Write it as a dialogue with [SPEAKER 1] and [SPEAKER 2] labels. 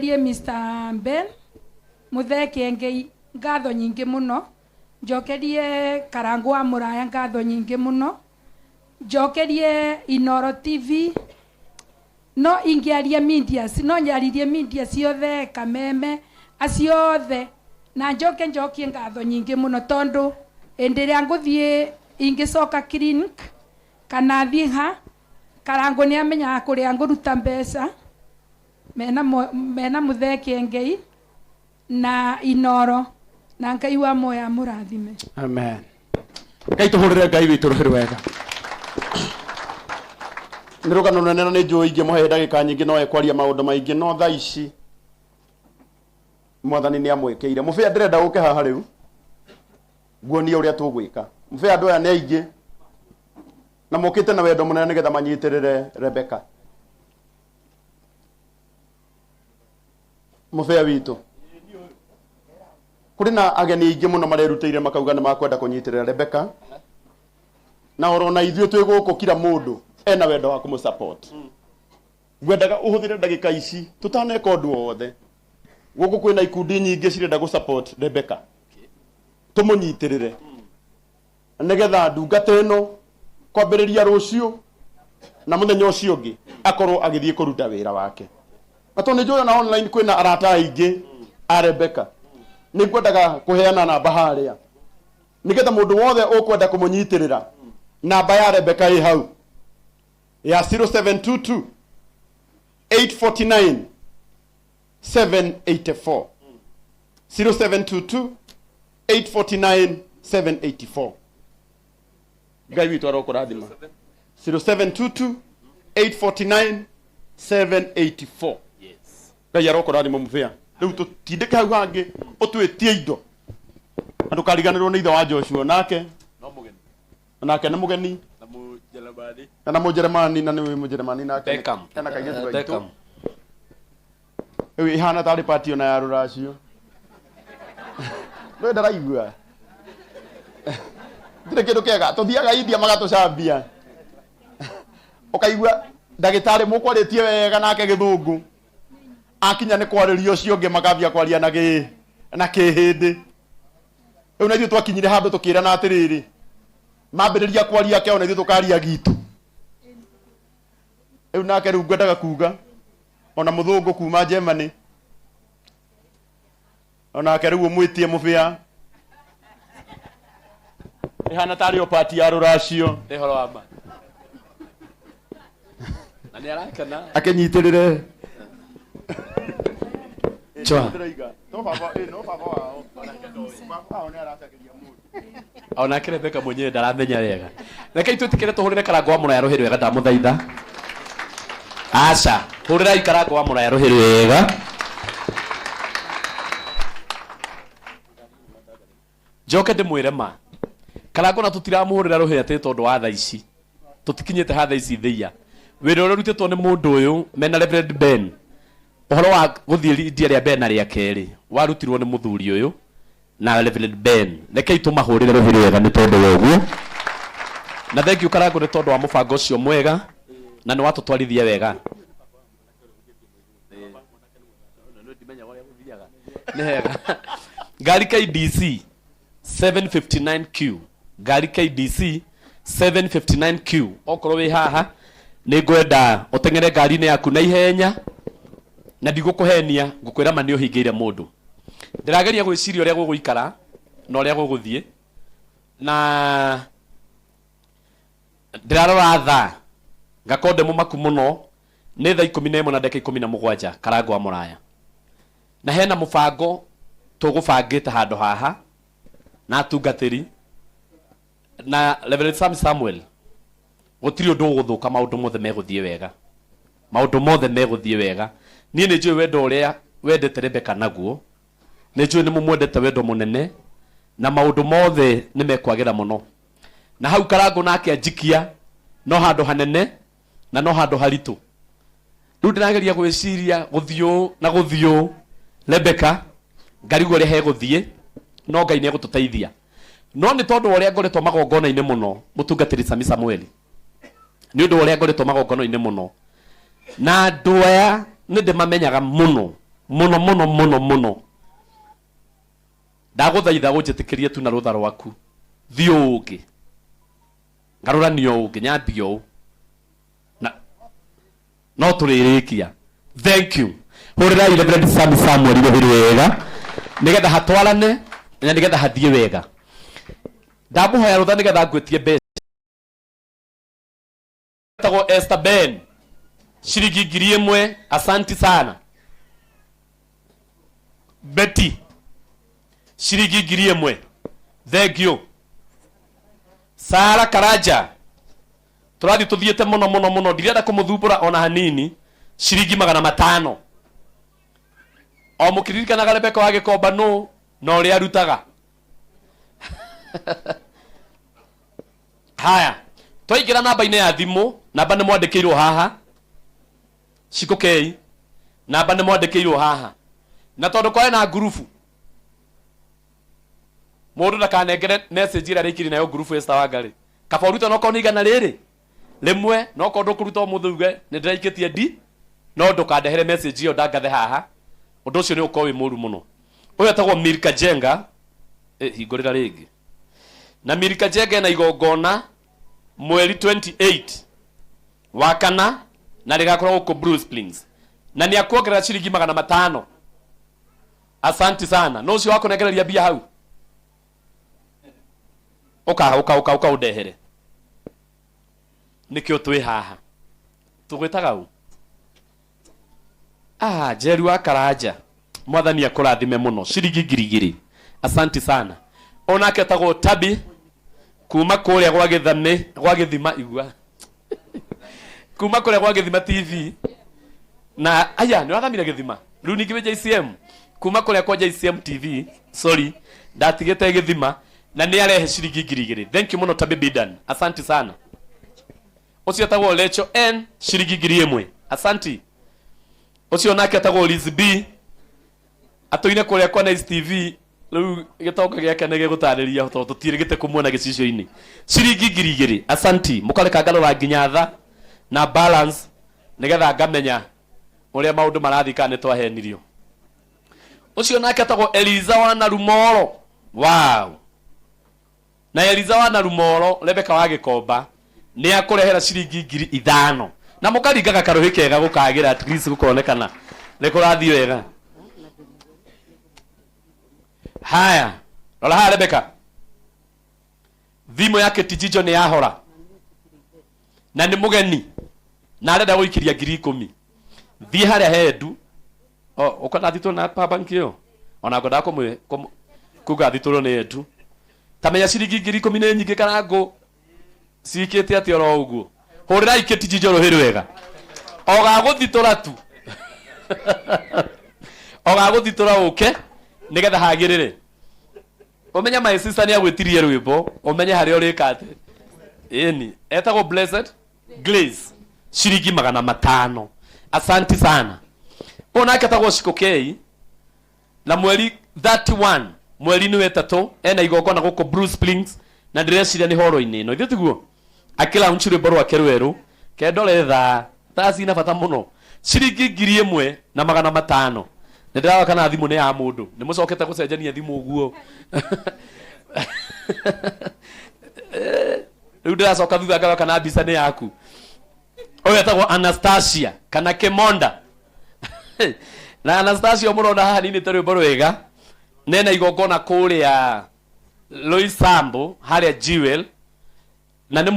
[SPEAKER 1] Njokerie Mr. Ben Muthee Kiengei ngatho nyingĩ mũno. Njokerie Karangũ wa Mũraya ngatho nyingĩ mũno. Njokerie Inoro TV. No ingĩaria media, no nyaririe media ciothe, Kameme, acio othe, na njoke njokie ngatho nyingĩ mũno tondũ hĩndĩ ĩrĩa ngũthiĩ ingĩcoka clinic kana thiĩ ha, Karangũ nĩ amenyaga kũrĩa ngũruta mbeca, mena, mena Mũthee Kĩengei na Inoro, na Ngai wa muoyo amũrathime.
[SPEAKER 2] Amen. Ngai tũhũrĩre Ngai witũ rũhĩ rwega. Nĩ rũgano rũnene na nĩ njũĩ ingĩmũhe ndagĩka nyingĩ no ekwaria maũndũ maingĩ no thaa ici mwathani nĩ amwĩkĩire. Mũbĩa ndĩrenda ũke haha rĩu nguonie ũrĩa tũgwĩka. Mũbĩa andũ aya nĩ aingĩ na mokĩte na wendo mũnene nĩgetha manyitĩrĩre Rebecca. Mũbĩa witũ kũrĩ na ageni aingĩ mũno marerutĩire makauga nĩ makwenda kũnyitĩrĩra Rebecca na oro na ithuĩ twĩ gũkũ kira mũndũ ena wendo wa kũmũ support. Ngwendaga ũhũthĩre ndagĩka ici tũtaneka ũndũ o wothe. Gũkũ kwĩna ikundi nyingĩ cirenda gũ support Rebecca, tũmũnyitĩrĩre nĩgetha ndungata ĩno kwambĩrĩria rũciũ na mũthenya ũcio ũngĩ akorwo agĩthiĩ kũruta wĩra wake. Na tondũ nĩ njũĩ ona online kwĩna arata aingĩ a Rebecca, nĩ ngwendaga kũheana namba harĩa nĩgetha mũndũ wothe ũkwenda kũmũnyitĩrĩra, namba ya Rebecca ĩ hau ya 0722 849 784, 0722 849 784. Ngai witũ arokũrathima. 0722 849 784. Ngai arokũrathima mũbĩa. Rĩu tũtindĩke hau hangĩ ũtwĩtie indo na ndũkariganĩrwo nĩ ithe wa Joshua nake.
[SPEAKER 3] No mũgeni.
[SPEAKER 2] Nake nĩ mũgeni.
[SPEAKER 3] Na Mũjeremani.
[SPEAKER 2] Na Mũjeremani, na nĩ Mũjeremani nake.
[SPEAKER 4] Beckham.
[SPEAKER 2] Ena kairĩtu gaitũ.
[SPEAKER 4] Beckham.
[SPEAKER 2] Rĩu ihana tarĩ pati ona ya rũracio. Ndũĩ ndaraigua. Ndirĩ kĩndũ kĩega. Tũthiaga India magatũcambia. Ũkaigua ndagĩtarĩ mũkwarĩtie wega nake gĩthũngũ. Akinya nĩ kwarĩria ũcio ũngĩ makambia kwaria na gĩ na kĩhĩndĩ. Rĩu na ithuĩ twakinyire handũ tũkĩrana atĩrĩrĩ, mambĩrĩria kwaria kĩao na ithuĩ tũkaria gitũ. Rĩu nake rĩu ngwendaga kuga ona mũthũngũ kuma Germany onake rĩu ũmwĩtie mũbĩa ĩhana tarĩ o pati ya rũracio.
[SPEAKER 3] Nĩ ũhoro wa ma. Na nĩ arakena.
[SPEAKER 2] Akĩnyitĩrĩre.
[SPEAKER 4] Chwa.
[SPEAKER 2] Ndĩroiga, no baba, no baba wao. Baba wao nĩ aracakĩria mũndũ.
[SPEAKER 4] Onake Rebeka mwenyewe ndaramenya wega. Rekei twĩtĩkĩre tũhũrĩre Karango wa Mũraya rũhĩ rwega ndamũthaitha. Aca, hũrĩrai Karango wa Mũraya rũhĩ rwega. Njoke ndĩmwĩre ma. Karango na tũtiramũhũrĩra rũhĩ atĩ tondũ wa thaa ici. Tũtikinyĩte ha thaa ici thĩia. Wĩra ũrĩa ũrutĩtwo nĩ mũndũ ũyũ mena Reverend Ben, ũhoro wa gũthiĩ India rĩa mbere na rĩa kerĩ warutirwo nĩ mũthuri ũyũ na Reverend Ben. Rekei tũmahũrĩre rũhĩ rwega nĩ tondũ wa ũguo. Na thank you Karango nĩ tondũ wa mũbango ũcio mwega na nĩ watũtwarithia wega. Nĩ hega. Ngari KDC 759Q, ngari KDC 759Q, okorwo wĩ haha nĩ ngwenda ũteng'ere ngari-inĩ yaku na ihenya na ndigũkũhenia, ngũkwĩra ma nĩ ũhingĩire mũndũ. Ndĩrageria gwĩciria ũrĩa gũgũikara na ũrĩa gũgũthiĩ na ndĩrarora thaa ngakorwo ndĩ mũmaku mũno. Nĩ thaa 11 na ndagĩka 17 Karango wa Mũraya, na hena mũbango tũgũbangĩte handũ haha na atungatĩri na Reverend Sam Samuel. Gũtirĩ ũndũ ũgũthũka, maũndũ mothe megũthiĩ wega, maũndũ mothe megũthiĩ wega. Niĩ nĩ njũĩ wendo ũrĩa wendete Rebecca naguo, nĩ njũĩ nĩ mũmwendete wendo mũnene, na maũndũ mothe nĩ mekwagĩra mũno. Na hau Karango nake anjikia no handũ hanene na no handũ haritũ. Rĩu ndĩrageria gwĩciria gũthiĩ ũũ na gũthiĩ ũũ, Rebecca, ngarigwo ũrĩa hegũthiĩ, no Ngai nĩ egũtũteithia. No nĩ tondũ wa ũrĩa ngoretwo magongona-inĩ mũno, mũtungatĩri Sami Samueli, nĩ ũndũ wa ũrĩa ngoretwo magongona-inĩ mũno, na andũ aya nĩ ndĩmamenyaga mũno. Muno muno muno muno. Ndagũthaitha ũnjĩtĩkĩrie tu na rũtha rwaku. Thiĩ ũngĩ. Ngarũranio ũngĩ, nyambie ũũ. Na no tũrĩrĩkia. Thank you. Hũrĩrai Reverend Sam Samuel rũhĩ wega nĩgetha hatwarane na nĩgetha hathiĩ wega. Ndamũhoya rũtha nĩgetha ngwĩtie mbeca. Etagwo Esther Ben, ciringi 1000. Asanti sana. Betty, ciringi 1000. Thank you. Sara Karanja, tũrathiĩ tũthiĩte mũno mũno mũno, ndirenda kũmũthumbũra ona hanini. Ciringi 500. O mũkĩririkanaga Rebecca wa Gĩkomba nũ na ũrĩa arutaga. Haya, twaingĩra namba-inĩ ya thimũ, namba nĩ mwandĩkĩirwo haha. Cikũkei, namba nĩ mwandĩkĩirwo haha. Na tondũ kwarĩ na ngurubu, mũndũ ndakanengere message ĩrĩa arĩkirie nayo ngurubu Esther Wangari. Kaba ũrute onokorwo nĩ igana rĩrĩ rĩmwe, no korwo ndũkũruta ũmũthĩ uge nĩ ndĩraikĩtie ndi, no ndũkandehere message ĩyo ndangathe haha. Ũndũ ũcio nĩ ũkorwo wĩ mũru mũno. Ũyũ etagwo Milka Jenga. Hingũrĩra rĩngĩ. Na Milka Jenga ena igongona mweri 28 wa kana na rĩgakorwo gũkũ Blue Springs. Na nĩ akuongerera ciringi 500. Asanti sana. No ũcio wakũnengereria mbia hau. Ũka ũka ũka ũka ũndehere. Nĩkĩo twĩ haha. Tũgwĩtaga ũ? Ah, Njeru wa Karanja. Mwathani akũrathime mũno. Ciringi 2000. Asanti sana. Onake etagwo Tabi kuma kũrĩa gwa Gĩthame, gwa Gĩthima igua. Kuma kũrĩa gwa Gĩthima TV. Na aya nĩ wathamire Gĩthima. Rĩu ningĩ wĩ JCM. Kuma kũrĩa kwa JCM TV, sorry, ndatigĩte Gĩthima na nĩ arehe ciringi 2000. Thank you mũno Tabi Bidan. Asanti sana. Ũcio etagwo Lecho N, ciringi 1000. Asanti. Ũcio nake etagwo Liz B. Atũire kũrĩa kwa Nice TV. Rĩu gĩtonga gĩake nĩ gĩgũtarĩria tondũ tũtiĩrĩgĩte kũmuona gĩcicio-inĩ. Ciringi 2000. Asanti. Mũkareka ngarora nginya tha na balance nĩgetha ngamenya ũrĩa maũndũ marathiĩ kana nĩ twahenirio. Ũcio nake etagwo Eliza wa Narumoro. Wow. Na Eliza wa Narumoro, Rebecca wa Gĩkomba nĩ akũrehera ciringi 5000. Na mũkaringaga karũhĩ kega gũkagĩra at least gũkonekana nĩ kũrathiĩ wega. Haya, rora haha Rebecca. Thimũ yake Tijijo nĩ yahora. Na nĩ mũgeni. Na arenda gũikĩria 10,000. Thiĩ harĩa he Edu. O, ũkona thitũ na pa bank ĩyo. Ona ngwendaga kuga thitũ nĩ Edu. Ta menya ciringi 10,000 nĩ nyingĩ kana ngũ cikĩte atĩ oro ũguo. Hũrĩrai Kĩtijijo rũhĩ rwega. O gagũthitũra tu. O gagũthitũra ũke nĩgetha hagĩrĩre. Ũmenye my sister nĩ agwĩtirie rwĩmbo, ũmenye harĩa ũrĩka atĩ. Ĩni, etagwo Blessed Grace, ciringi 500. Asanti sana. Ũyũ nake etagwo Shikokei na mweri 31 mweri-inĩ wa ĩtatũ ena igongona gũkũ Blue Springs na ndĩreciria nĩ horo-inĩ ĩno. Ithuĩ tiguo? Akĩlaunch rwĩmbo rwake rwerũ kendore thaa thaa cina bata mũno. Ciringi 1500. Nĩ ndĩrarora kana thimũ nĩ ya mũndũ. Nĩ mũcokete gũcenjania thimũ ũguo. Rĩu ndĩracoka thutha ngarora kana mbica nĩ yaku. Ũyũ etagwo Anastasia kana Kĩmonda. Na Anastasia mũrona haha ninĩte rwĩmbo rwega. Nena igongona kũrĩa Loisambo harĩa Jewel na nĩ